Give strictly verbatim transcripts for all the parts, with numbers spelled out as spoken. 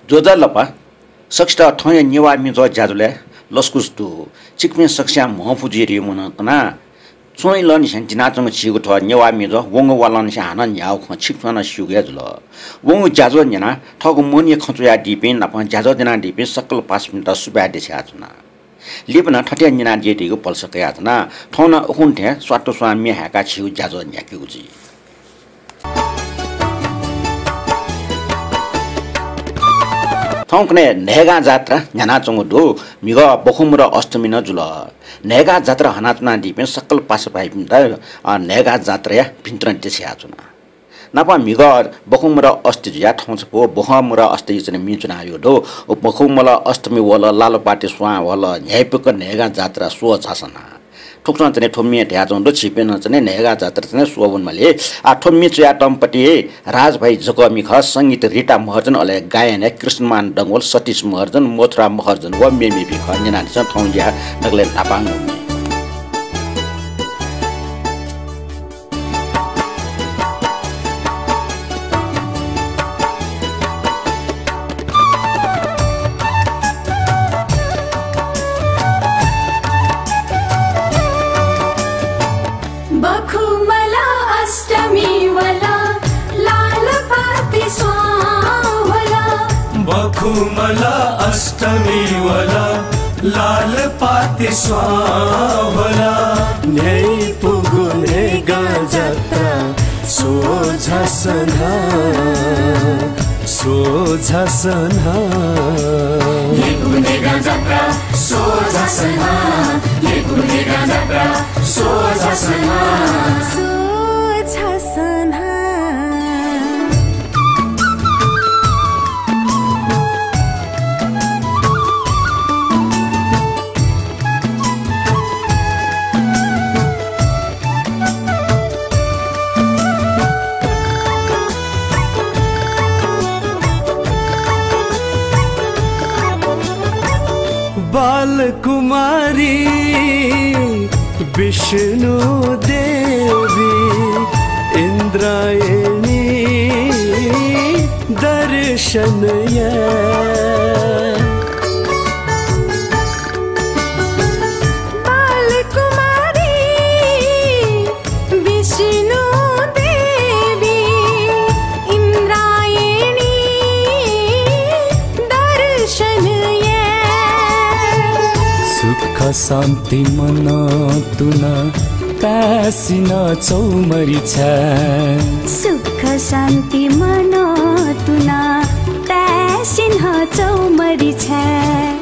ज्वजलपा, सकसित थौंया नेवाः म्येज्वः ज्याझ्वलय् लसकुस दु। छिकपिं सकसियां म्हंफु जुइ धइगु मनं कना। च्वंइलंनिसें तिनाच्वंगु झीगु थ्व नेवाः म्येज्वः वंगु वालंनिसें हानं न्ह्याःगु खँ छिकपिन्सं नं स्यूगु हे जुल। वंगु ज्याझ्वः न्यनाः थःगु मनया खँ च्वयादीपिं नाप ज्याझ्वः न्यनादीपिं सकल पासापिन्त सुभाय् देछानाच्वना। लिपा नं थथे न्यनादीधइगु भलसा कयाच्वना। थौं नं उखुन्हु थें स्वातुस्वां म्ये हाय्काः झीगु ज्याझ्वः न्ह्याकेगु जुइ। थौंकन्हय् न्हय्गां जात्रा न्ह्यानाच्वंगु दु। म्हिगः बखुंमदँ अष्टमी नं जुल। न्हय्गां जात्रा हनाच्वनादीपिं सकल पासा भाइपिन्त, अ, न्हय्गां जात्राया भिंतुना देछानाच्वना। नापं म्हिगः बखुंमदँ अष्टमी जुयाः थौं छपु बखुंमदँ अष्टमी जुयाच्वने म्ये च्वनाहयागु दु। व बखुंमदँ अष्टमी वल, लालपाते स्वां वल, न्ह्याइपुक न्हय्गां जात्रा स्वः झासँ न्हां। थुकथं च्वने थ्व म्ये धयाच्वंगु दु। छिकपिं नं च्वने न्हय्गां जात्रा च्वने स्वः वनेमाली। आ, थ्व म्ये च्वयातःम्ह पति राजभाइ जकःमि खः, संगीत रिता महर्जन, अले गायन हे कृष्णमान डंगोल, सतीश महर्जन, मथुरा महर्जन व मेमेपिं खः। न्यनादिसँ थौंया दकलय् न्हापांगु म्ये। बखुंमदँ अष्टमी वल, लालपाते स्वां वल। बखुंमदँ अष्टमी वल, लालपाते स्वां वल। न्ह्याइपुगु न्हय्गां जात्रा स्वः झासँ न्हां, स्वः झासँ न्हां। न्ह्याइपुगु न्हय्गां जात्रा स्वः झासँ न्हां, न्ह्याइपुगु न्हय्गां जात्रा स्वः झासँ न्हां। स्वः झासँ न्हां। बालकुमारी विष्णु देवी इन्द्रायणी दर्शन याये। बालकुमारी विष्णु देवी इन्द्रायणी दर्शन याये। सुख शान्ति मनंतुना तासिनं चौमरि छाये। सुख शान्ति मनंतुना तासिनं चौमरि छाये।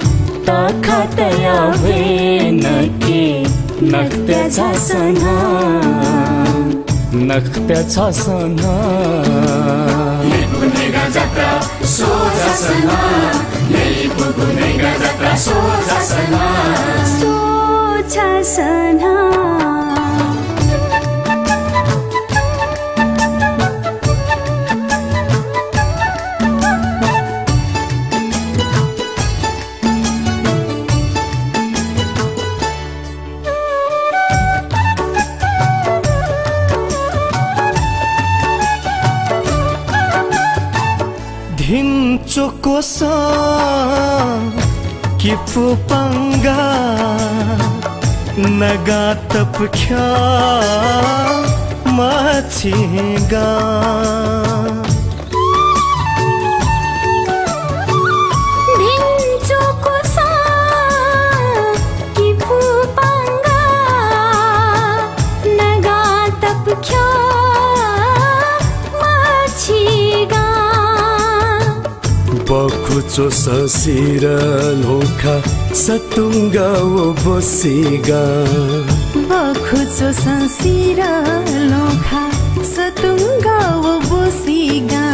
तखतया भ्वय् नके नखःत्या झासँ न्हां, नखःत्या झासँ न्हां। न्ह्याइपुगु न्हय्गां जात्रा स्वः झासँ न्हां, न्ह्याइपुगु न्हय्गां जात्रा स्वः झासँ न्हां। स्वः झासँ न्हां। धिंच्वक्वसं किपु पंगा, नगातप ख्यः मछिंगा। धिंच्वक्वसं किपु पंगा, नगातप ख्यः मछिंगा। बखु च्वसं सिर ल्वखा सतुंगा व ब्वसिंगा। बखु च्वसं सिर ल्वखा सतुंगा व ब्वसिंगा।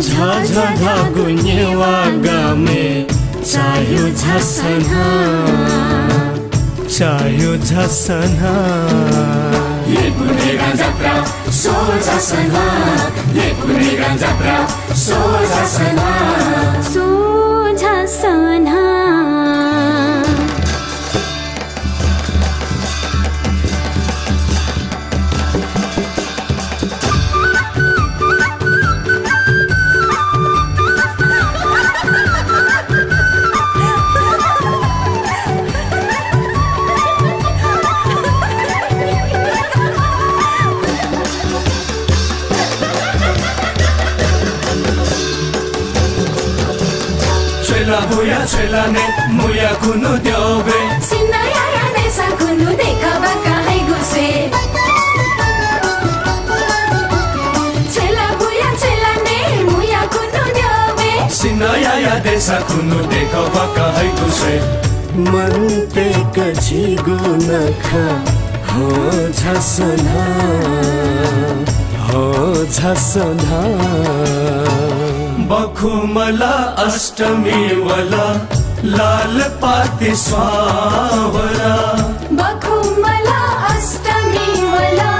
झःझः धाःगु नेवाः गामय् चाह्यू झासँ न्हां, चाह्यू झासँ न्हां। न्ह्याइपुगु न्हय्गां जात्रा स्वः झासँ न्हां, न्ह्याइपुगु न्हय्गां जात्रा स्वः झासँ न्हां। स्वः झासँ न्हां। छ्यलाबुया छ्यलाने मुया कुन्हु द्यःबे। सिनायाया देशा कुन्हु देकः बाकः हइगु स्वये। छ्यलाबुया छ्यलाने मुया कुन्हु द्यःबे। सिनायाया देशा कुन्हु देकः बाकः हइगु स्वये। मन्तेक झीगु नखः हँ झासँ न्हां, हँ झासँ न्हां। बखुमला अष्टमी वला, लालपाति स्वां वला। बखुमला अष्टमी वला,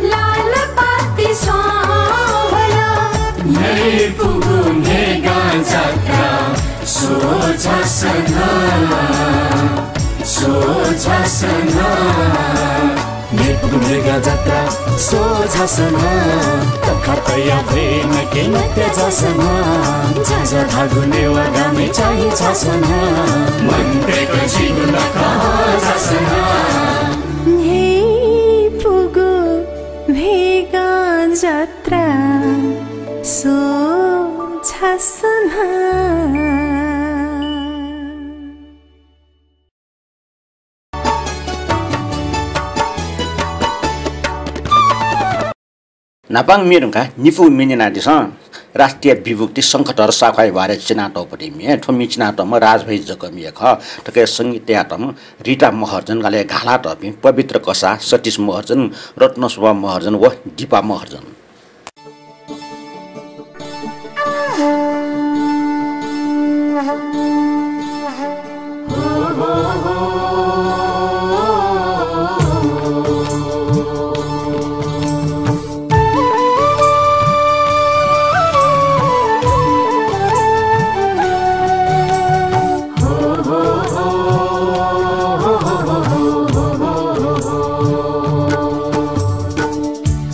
लालपाति स्वां वला। न्हय्‌पुगु न्हय्‌गां जात्रा, सो झासँ न्हां, सो झासँ न्हां। न्हय्‌पुगु न्हय्‌गां जात्रा, सो झासँ न्हां। तखा तया भ्वय् नके नत्या झासँ न्हां। झाझा धाःगु नेवाः गामय् चाहिँ झासँ न्हां। मन्तेक झीगु नखः हँ झासँ न्हां। न्हय्‌पुगु न्हय्‌गां जात्रा, सो झासँ न्हां। न्हापां म्ये धुंकाः निपु म्ये न्यनादिसँ। राष्ट्रिय विभूति शंखधर साख्वाःया बारे चिनातःगु पति म्ये। थ्व म्ये चिनातःम्ह राजभाइ जक म्ये खः। थुकी संगीत तयातःम्ह रिता महर्जन, गालय् घाःलातःपिं पवित्र कसाः, सतीश महर्जन, रत्नशोभा महर्जन व दीपा महर्जन।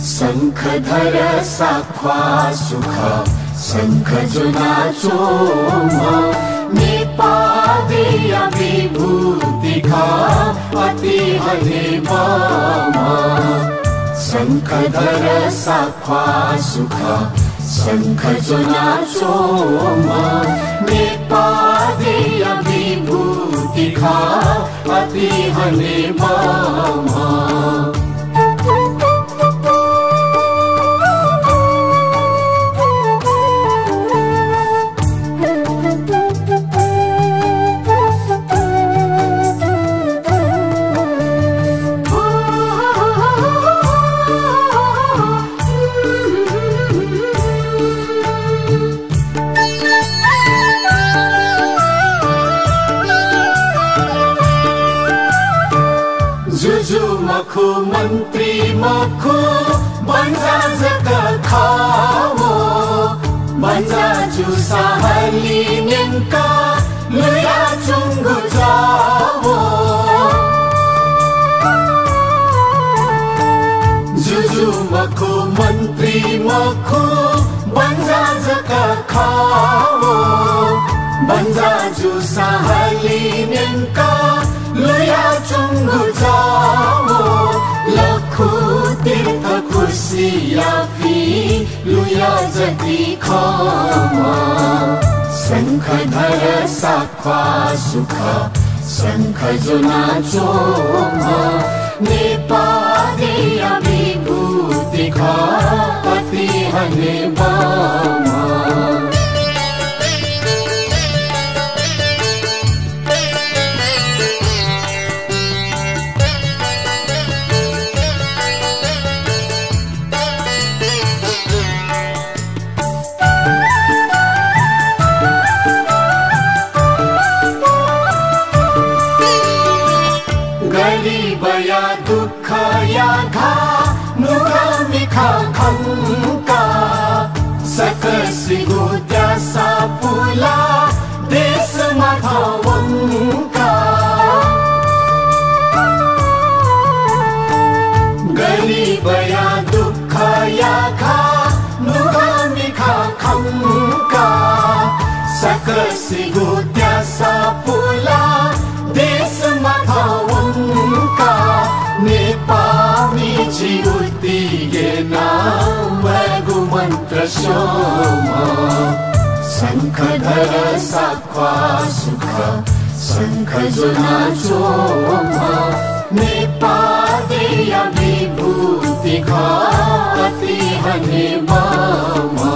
शंखधर साख्वाः सु खः, शंख ज्वनाच्वंम्ह नेपाः देय्‌या विभूति खः, अति हनेबहःम्ह। शंखधर साख्वाः सु खः, शंख ज्वनाच्वंम्ह नेपाः देय्‌या विभूति खः, अति हनेबहःम्ह। जुजु मखु, मन्त्री मखु, बन्जा जक खः व। बन्जा जूसां हलिं न्यंक लुयाच्वंगु जः व। जुजु मखु, मन्त्री मखु, बन्जा जक खः व। बन्जा जूसां हलिं न्यंक लुयाच्वंगु जः व। लखु तीर्थ खुसियापिं लुया जति खःम्ह। शंखधर साख्वाः सु खः, शंख ज्वनाच्वंम्ह नेपाः देय्‌या विभूति खः, अति हनेबहःम्ह। गरिबया दुःखया घाः नुगः मिखा खंकाः सकसिगु त्यासा पुलाः देश माथं वंकाः। गरिबया दुःखया घाः नुगः मिखा खंकाः सकसिगु त्यासा पुलाः देश माथं वंकाः नेपाःमि झी उतिगे नां वयेगु मन्त्र स्यंम्ह। शंखधर साख्वाः सुख शंख ज्वनाच्वंम्ह, नेपाः देया विभूति खः अति हनेबहःम्ह।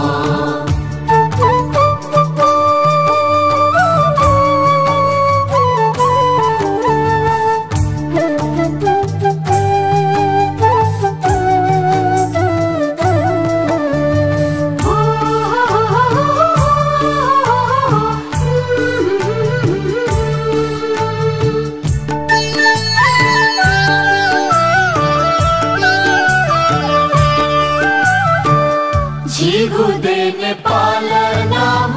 झीगु देय् नेपाल नाम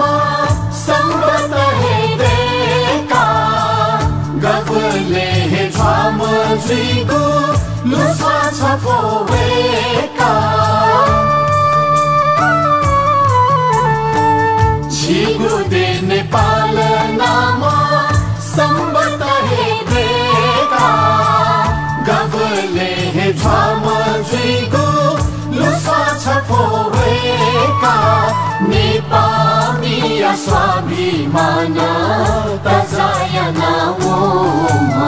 संवत हे दय्‌का, गबलें हे झ्वाःम्ह जुइगु लुसां छफ्वय्‌का। झीगु देय् नेपाल नाम संवत हे दय्‌का, गबलें हे झ्वाःम्ह जुइगु लुसां छफ्वय्‌का। नेपाःमिया स्वाभिमान तजाया नावंम्ह,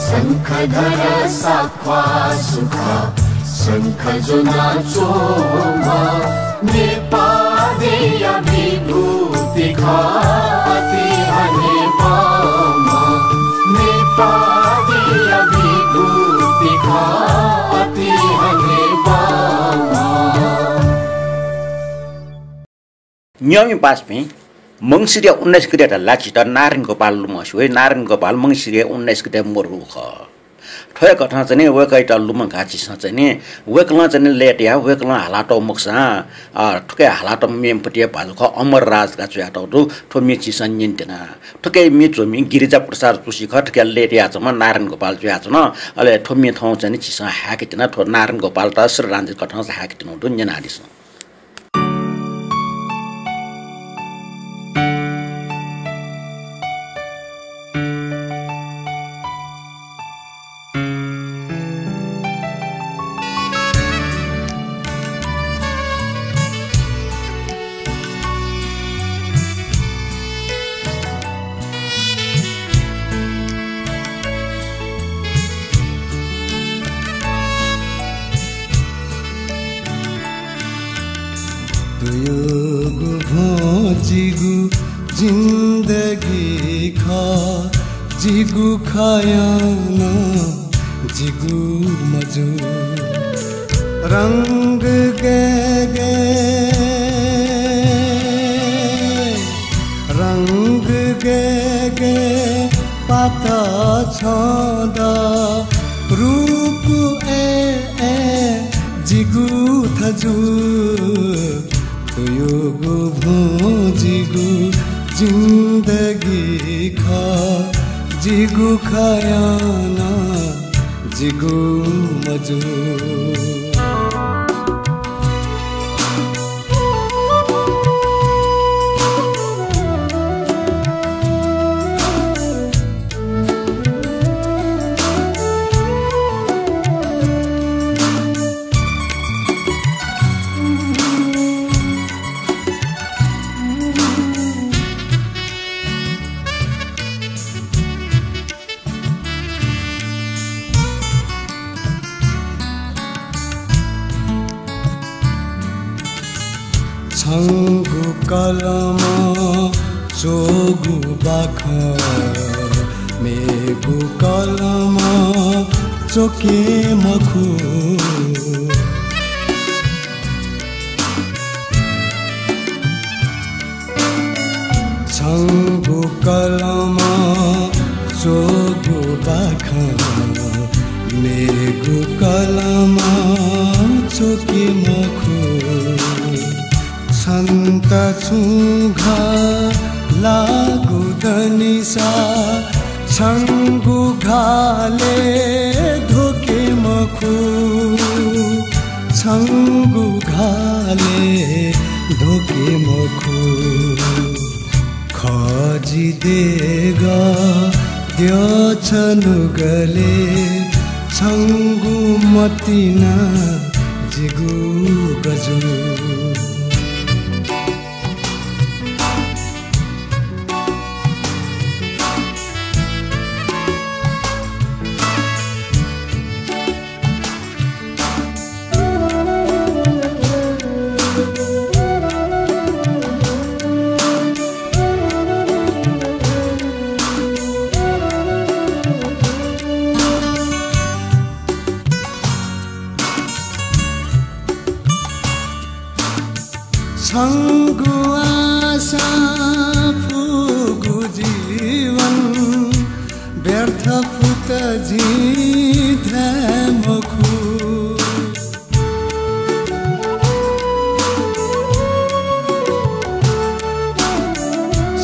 शंखधर साख्वाः सुख शंख ज्वनाच्वंम्ह, नेपाः देया विभूति खः अति हनेबहःम्ह, नेपाः देया विभूति खः अति हनेबहःम्ह। नियमित पासापिं, मंसिरया उन्नाइस गते धाःसा झीत नारायण गोपाल लुमंसे वइ। नारायण गोपाल मंसिरया उन्नाइस गते मरु खः। थ्व हे कथं चाहिँ नि वय्‌कःयात लुमंकाः झीसं चाहिँ नि वय्‌कलं चाहिँ नि लय्‌तायाः वय्‌कलं हालातःगु मखुसां, अ, थुकी हालातःम्ह मेम्ह पति हे भाजु खः, अमर राज धकाः च्वयातःगु दु। थ्व म्ये झीसं न्यनेत्यना। थुकी म्ये च्वमि गिरिजा प्रसाद जोशी खः, थुकी लय्‌तायाच्वंम्ह नारायण गोपाल जुयाच्वन। अले थ्व म्ये थौं चाहिँ नि झीसं हाय्‌केत्यना। थ्व नारायण गोपालयात श्रीरञ्जित कथं हाय्‌केत्यनागु दु, न्यनादिसँ। तुयुगु भ्वं जिगु जिन्दगी खः, जिगु खँ यानाः जिगु मजू। रंग गय् गय्, रंग गय् गय् पात छ्वं द, रूप अय् अय् जिगु थजू। तुयुगु भ्वं जिगु जिन्दगी खः, जिगु खँ यानाः जिगु मजू। छंगु कलमं च्वःगु बाखं मेगु कलमं च्वके मखु। छंगु कलमं च्वःगु बाखं मेगु कलमं च्वके मखु। छन्त छुं घाः लाःगु दनिसा छंगु घालय् ध्वके मखु, छंगु घालय् ध्वके मखु। खः जि देगः द्यः छ नुगलय् छंगु मतिना जिगु गजू। जिं धाये मखु।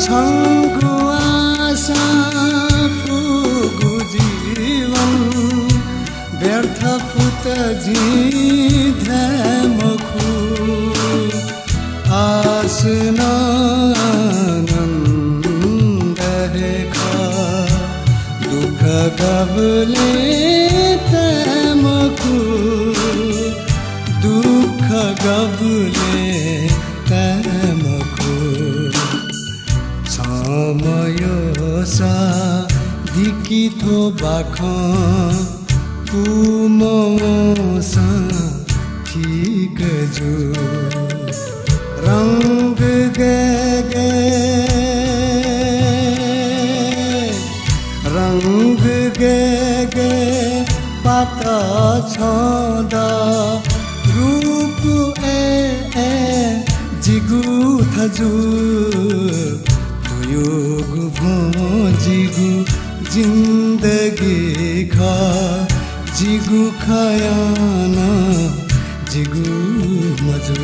छंगु आशा फुगु जीवन व्यर्थ फुत जिं धाये मखु। आश नं आनन्द हे खः, दुःख गबलें ताये मखु, दुःख गबलें ताये मखु। छम्ह यःसा दिकि थ्व बाखं, पूमवंसां ठीक जू। रंग गय् गय्, रंग गय् गय् पात छं द, रूप अय् अय् जिगु थजु। तुयुगु भ्वं जिगु जिन्दगी खः, जिगु खँ याना जिगु मजू।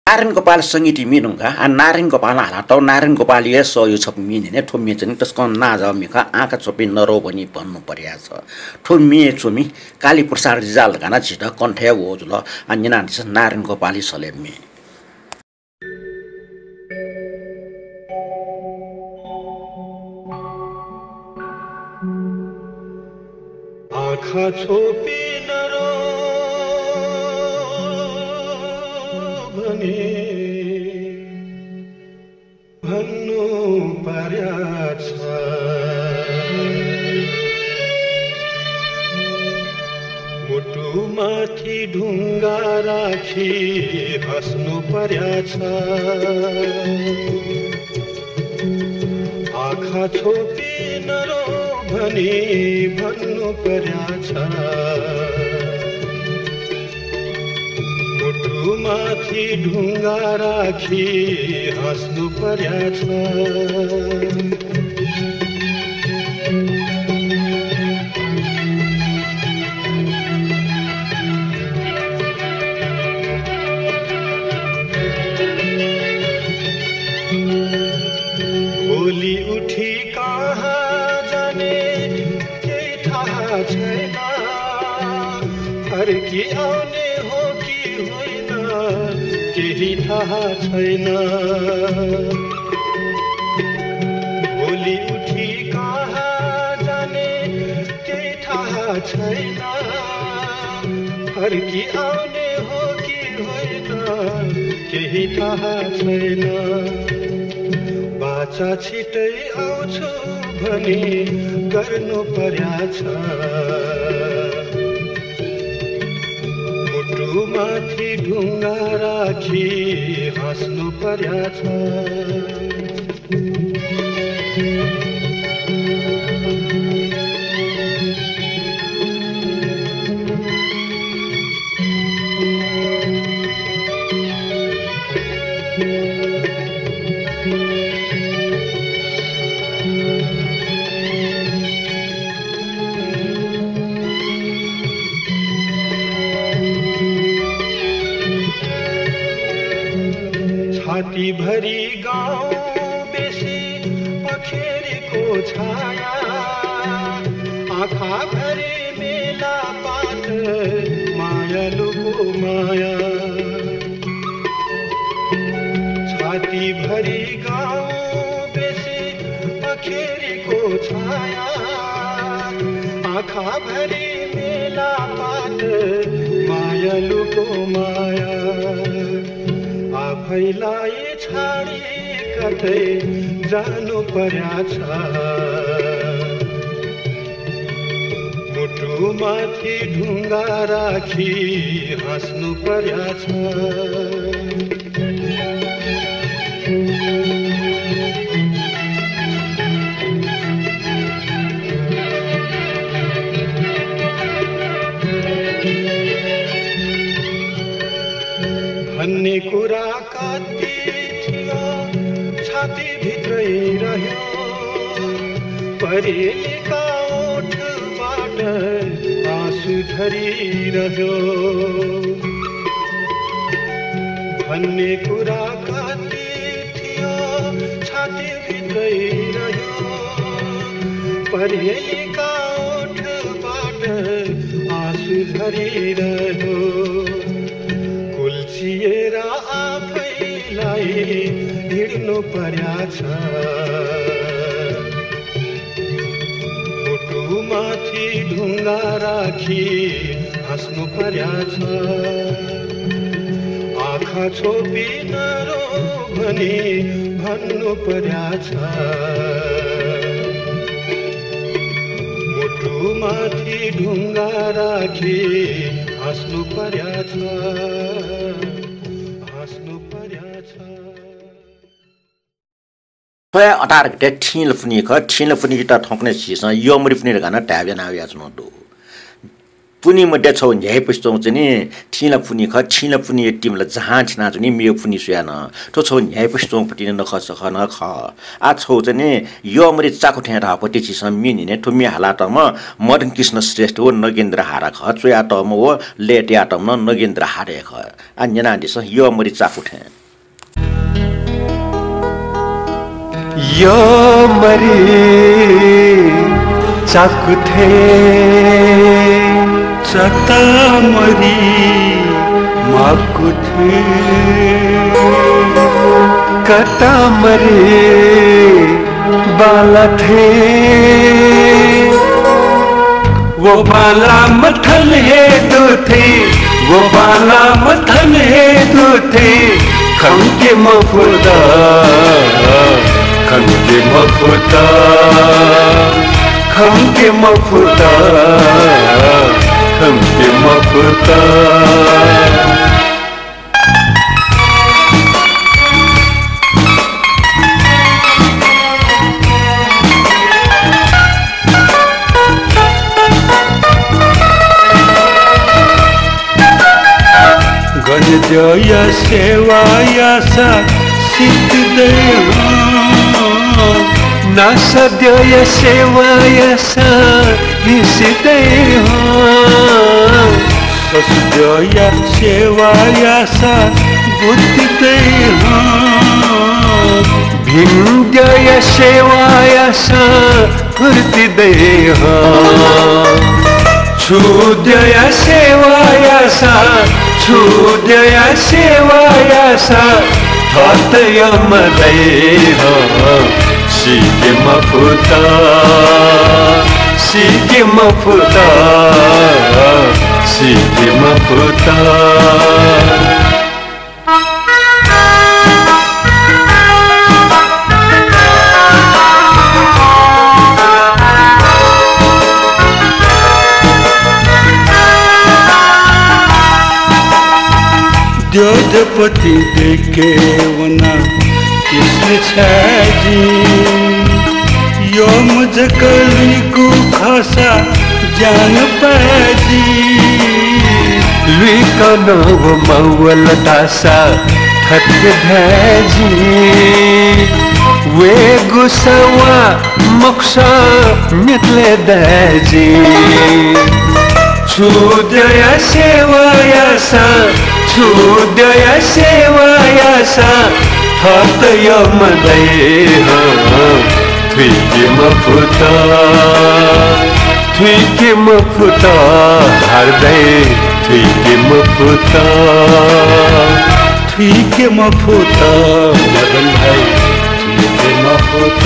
नारायण गोपाल संगीत म्ये धुंकाः, आ, नारायण गोपालं हालातःगु नारायण गोपालया सःया छपु म्ये न्यने। थ्व म्ये चाहिँ तसकं नांजाःगु म्ये खः, आँखा छ्वपी नरौ भनी भन्नु पर्या छ। थ्व म्ये च्वमि काली प्रसाद रिजाल धकाः नं झीत कण्ठया वःगु जुल। आ, न्यनादिसँ नारायण गोपालया सलय् म्ये। आँखा छ्वपी नरौ भनी भन्नु पर्या छ। मुटुमाथि ढुङ्गा राखी हाँस्नु पर्या छ। आँखा छ्वपी नरौ भनी भन्नु पर्या छ। मुटुमाथि ढुङ्गा राखी हाँस्नु पर्या छ। भोलि उठी कहाँ जाने केही थाहा छैन, फर्की आउने हो कि होइन केही थाहा छैन। भोलि उठी कहाँ जाने केही थाहा छैन, फर्की आउने हो कि होइन केही थाहा छैन। बाचा छिटै आउँछु भनी गर्नु पर्या छ। मुटुमाथि ढुङ्गा राखी हाँस्नु पर्या छ। छातीभरि गाउँ बेसी पखेरीको छाया, आँखाभरि मेला पात मायालुको माया। छातीभरि गाउँ बेसी पखेरीको छाया, आँखाभरि मेला पात मायालुको माया। आफैलाई छाडी कतै जानु पर्या छ। मुटुमाथि ढुङ्गा राखी हाँस्नु पर्‍या छ। भन्ने कुरा कति थियो, छातीभित्रै रह्यो। परेलीका ओठबाट आँसु झरिरह्यो। भन्ने कुरा कति थियो, छातीभित्रै रह्यो। परेलीका ओठबाट आँसु झरिरह्यो। कुल्चिएर आफैलाई हिँड्नु पर्‍या छ। मुटुमाथि ढुङ्गा राखी हाँस्नु पर्‍या छ। आँखा छोपी नरो भनी भन्नु पर्‍या छ। मुटुमाथि ढुङ्गा राखी हाँस्नु पर्‍या छ, हाँस्नु पर्‍या छ। थ्व हे अठार गते थिंलापुन्हि खः। थिंलापुन्हियात थौंकन्हय् झीसं यःमरि पुन्हि धकाः नं धाये यानावयाच्वनागु दु। पुन्हि मध्ये छगू न्ह्याइपुसे च्वंगु चाहिँ नि थिंलापुन्हि खः। थिंलापुन्हिया तिमिला जहां थिनाच्वनी, मेगु पुन्हि स्वयाः नं। थ्व छगू न्ह्याइपुसे च्वंगु पतिनि नखःसखः नं खः। आः छगू चाहिँ नि यःमरि चाकु थें धाःगु पति झीसं म्ये न्यने। थ्व म्ये हालातःम्ह मदन कृष्ण श्रेष्ठ व नगेन्द्र हाडा खः। च्वयातःम्ह व लय् तयातःम्ह नं नगेन्द्र हाडा हे खः। आः न्यनादिसँ यःमरि चाकु थें। यःमरि चाकु थें चतामरि माकु थें कतामरि बाला थें। वो बाला मथन हे दुथें, वो बाला मथन हे दुथें, खंके मफुत, खंके मफुत, खंके मफुत, खंके मफुत। गनद्यःया सेवा याःसा सित दइ हं। नासाद्यःया सेवा याःसा भिसी दइ हं। ससुद्यःया सेवा याःसा बुद्धि दइ हं। भिंद्यःया सेवा याःसा फुर्ति दइ हं। छुद्यःया सेवा याःसा, छुद्यःया सेवा याःसा थःत यम दइ हं। सीके मफुत, सीके मफुत, सीके मफुत। द्यःदपति दय्के वना कृष्ण छाय् जिं। यःम्ह जक लुइकू खःसा ज्ञान पाय् जिं। लुइकं व मवल धाःसा थथे धाये जिं। वयेगु सवाः मखुसा न्यतले दाये जिं। छुद्यःया सेवा याःसा, छुद्यःया सेवा याःसा थःत यम दइ हं। थुइके मफुत, थुइके मफुत, हारदाइ थुइके मफुत। थुइके मफुत, मदन भाइ, थुइके मफुत।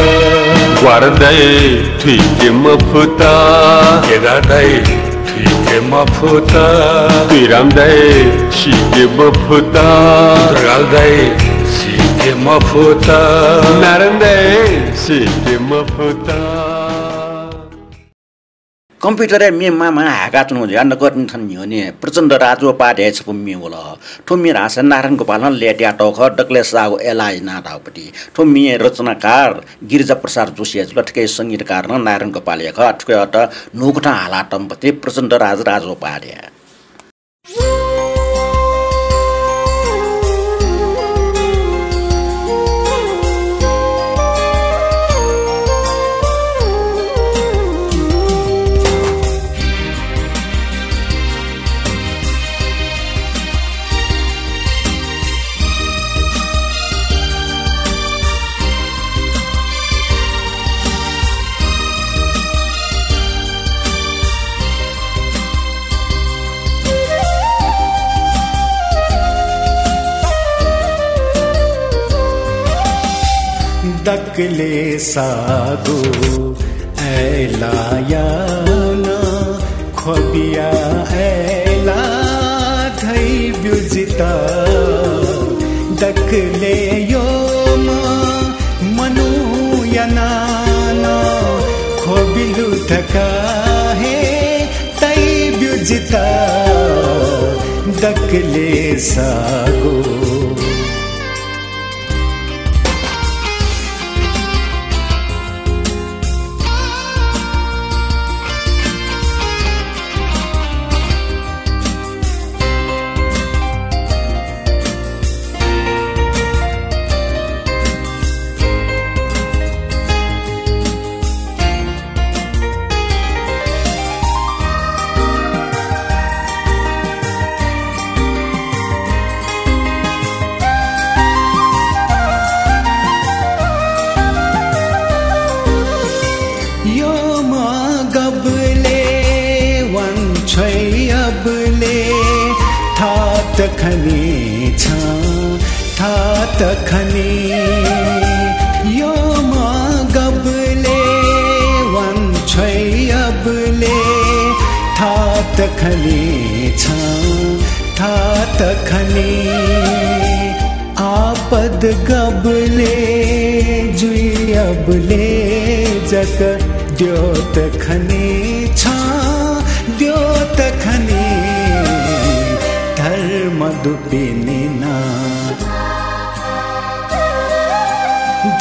ग्वारा दाइ, थुइके मफुत। केदार दाइ, थुइके मफुत। तुइराम दाइ, सीके मफुत। ढकाल दाइ, सीके मफुत। नारायण दाइ, सीके मफुत। कम्प्युटरय् म्ये मां मां हाय्काच्वनागु जुयाः नकतिनि थन न्ह्यःने प्रचण्ड राजोपाध्याय छपु म्ये वल। थ्व म्ये धाःसा नारायण गोपालं लय्तायातःगु खः, दकलय् साःगु अय्लाः यानाः धाःगु पति। थ्व म्ये रचनाकार गिरिजा प्रसाद जोशी जुल, थुकिया संगीतकार नं नारायण गोपाल हे खः। थुकियात न्हूकथं हालातःम्ह पति प्रचण्ड राज राजोपाध्याय। दकलय् साःगु अय्लाया नं ख्वबिया अय्ला धइब्यु जितः। दकलय् यःम्ह मनूया नां नं ख्वबिलु धकाः हे तइब्यु जितः। दकलय् साःगु यःम्ह गबलय् वांछ्वयाबलय् थात खनी छं, थात खनी। यःम्ह गबलय् वांछ्वयाबलय् थात खनी छं, थात खनी। आपत गबलय् जुइबलय् जक द्यःत खनी छं, द्यःत खनी। धर्म दुपिनि नं,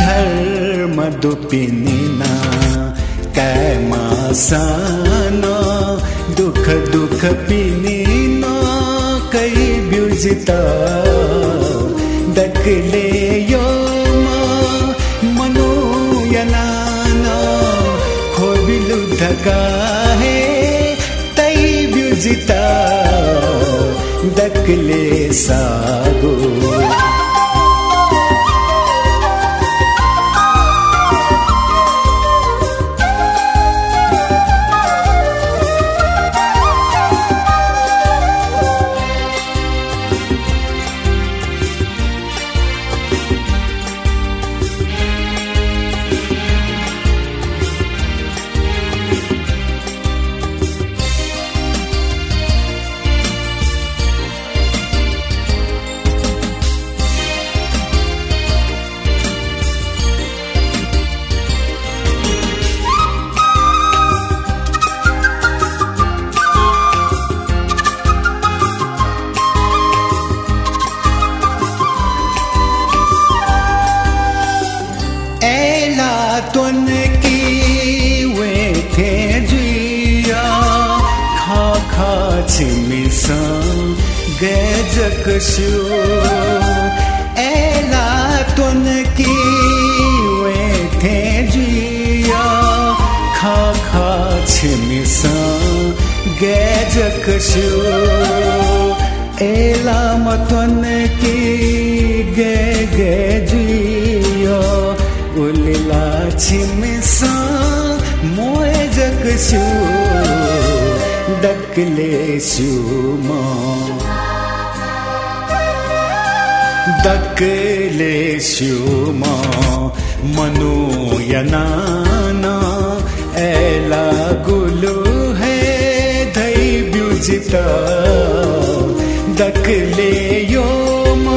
धर्म दुपिनि नं काय् माःसां नं दुःख दुःखपिनि नं कइब्यु जितः। दकलय् यःम्ह मनूया नां नं ख्वबिलु धकाः हे तइब्यु जितः। दकलय् साःगु अय्ला त्वनकि वये थें जुइया, खः खः छिमिसं गय् जक स्यू। अय्ला त्वनकि वये थें जुइया, खः खः छिमिसं गय् जक स्यू। अय्लाम्ह त्वनकि गय् गय् जुइया, उलि ला छिमिसं म्वये जक स्यू। दकलय् स्यूम्ह, दकलय् स्यूम्ह मनूया नां नं अय्ला गुलु हे धइब्यु जितः। दकलय् यःम्ह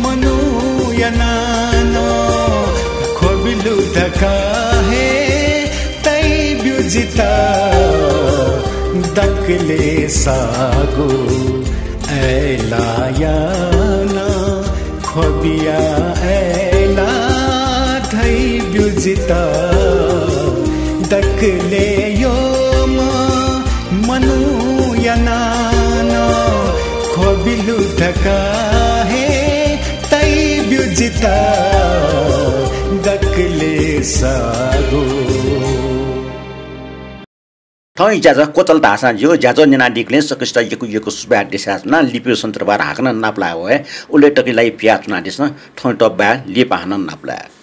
मनूया नां नं ख्वबिलु धकाः हे तइब्यु जितः। क्लेसागु अय्लायां ख्वबिया अय्ला धइब्यु जितः। दकलय् यःम्ह मनूया नां नं ख्वबिलु धकाः हे तइब्यु जितः। दकलय् सागु। थौंया ज्याझ्वः क्वचाल धाःसां ज्यू, ज्याझ्वः न्यनादीगुलिं सकसित यक्व यक्व सुभाय् देछानाच्वना। लिपिं सन्दर्भय् हाकनं नापलाये वये, उलि तक लागि पियाच्वनादिसँ। थौंयात बाय्, लिपा हानं नापलाये।